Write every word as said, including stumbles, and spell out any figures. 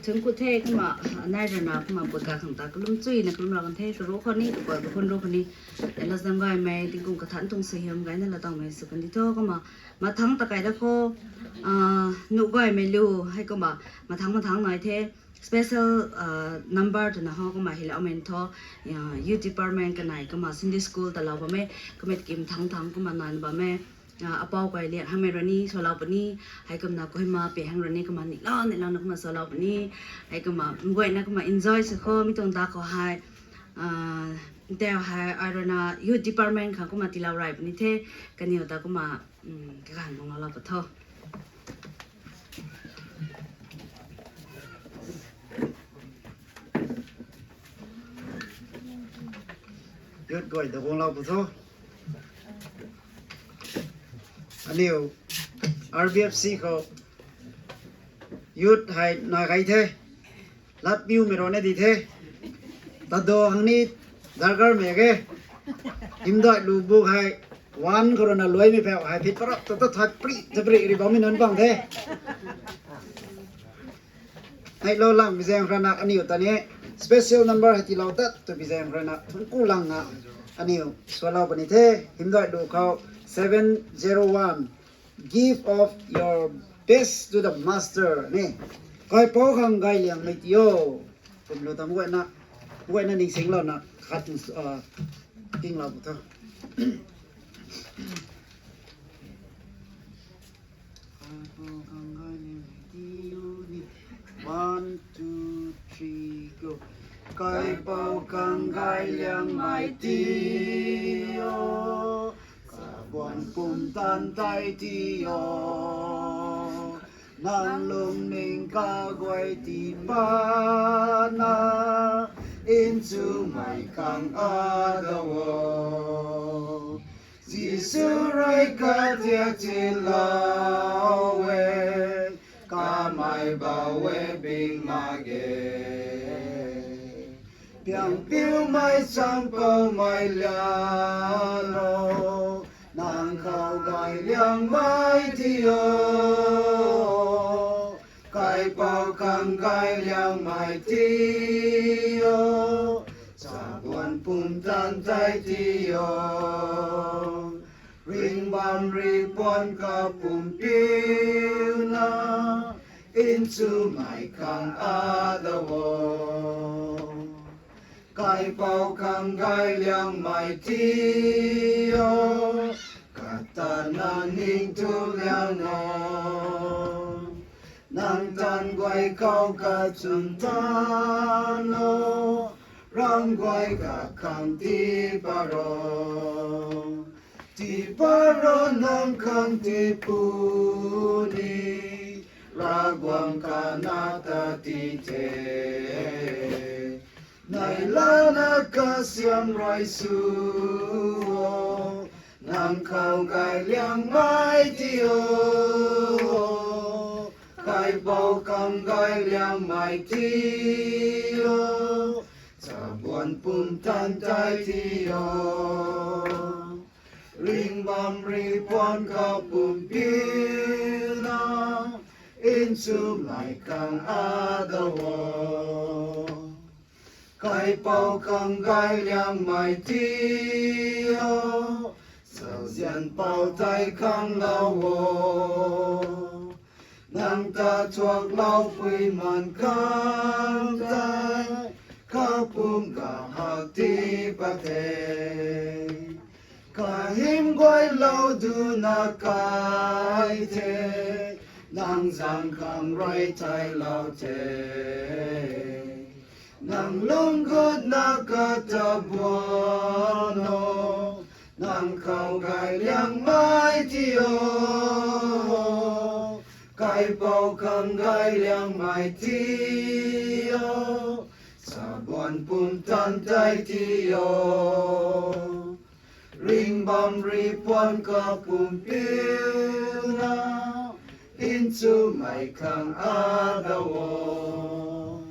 Thangc ku the kumna, nai rana kumna put ka khang ta kalum chuina kalum ra kan the, karu khou ni, kapui kakhun ru khou ni. Ela zam gaymei, tingkum kathan tuang suaihiam gayna laa tangmei sw kan di tho kumna. Mathangc ta kai da khou, ah, nuh gaymei lu, hei kumna, mathangc mathangc nai the, special, ah, number twna ho kumna hei la amen tho, ah, youth department kanei kumna Sunday school ta lou bam e, kumna kim thangc thangc kumna nan bam e. Ah, apou kai liak hamei rani, swlou puni, hei kumna Kohima pe hang rani kumna nilou, nilou na kumna swlou puni, hei kumna, mguayna kumna enjoy sw khou, mi tuang da khou hei, ah, tau hei, ai rana youth department khang kumna tiilou rai puni the, kaniw ta kumna, um, kaganv guang lou lou pa tho. Youth guay ta guang lou pa tho. Aniu R B F C khou youth hei na kai the. Lat piumei rana di the. Tado hang ni darkar mei ge. Hymdaih lu buk hei. One khou rana luaimei phau hei phit parap ta ta that pri, ta pri ri bammei nunc bang the. Hei lou lang bi zaeng rana aniu ta ni special number hei tiilou tat tw bi zaeng rana thangc ku lang na aniu swlou puni the. Hymdaih lu khou seven zero one, Give of your best to the master ni. Kaipouc khang gay liangmei ti o. Kumlou ta mguayna, mguayna ningsinglouna khat, ah, tinglou tho. Kaipouc khang gay liangmei ti o ni. One, two, three, go. Kaipouc khang gay liangmei ti o. Chabuan pumtan tei ti o. Nang lungning kaguay ti pana, nchumei khang adau o. Jisu rui katia tilou e, kamei bau e ping mak ge. Piangpiumei champouhmei lialou, nang khou gay liangmei ti o. Kaipouc khang gay liangmei ti o. Chabuan pumtan tei ti o. Ringbam ripuan kapumpiuna, nchumei khang adau o. Kaipouc khang gay liangmei ti o. Katana ningthu liang o. Nang tan guay khou kachun tan o. Ram guay kakhang tii pat ro. Tii pat ro nang khang tii puni. Ravguangc kana ta tii the. Neihlana kasiam rui sw o. Nang khou gay liangmei ti o. Kaipouc khang gay liangmei ti o. Chabuan pumtan tei ti o. Ringbam ripuan kapumpiuna, nchumei khang adau o. Kaipouc khang gay liangmei ti o. Sauzian pou tei khanglou o. Nang ta thuakloupui man khang tei, kapumc kahak tii pat the. Kahym guaylou duna kai the, nang zaeng khang rui theilou the. Nang lungc gutna kata buan o, nang khou gay liangmei ti o. Kaipouc khang gay liangmei ti o. Chabuan pumtan tei ti o. Ringbam ripuan kapumpiuna, nchumei khang adau o.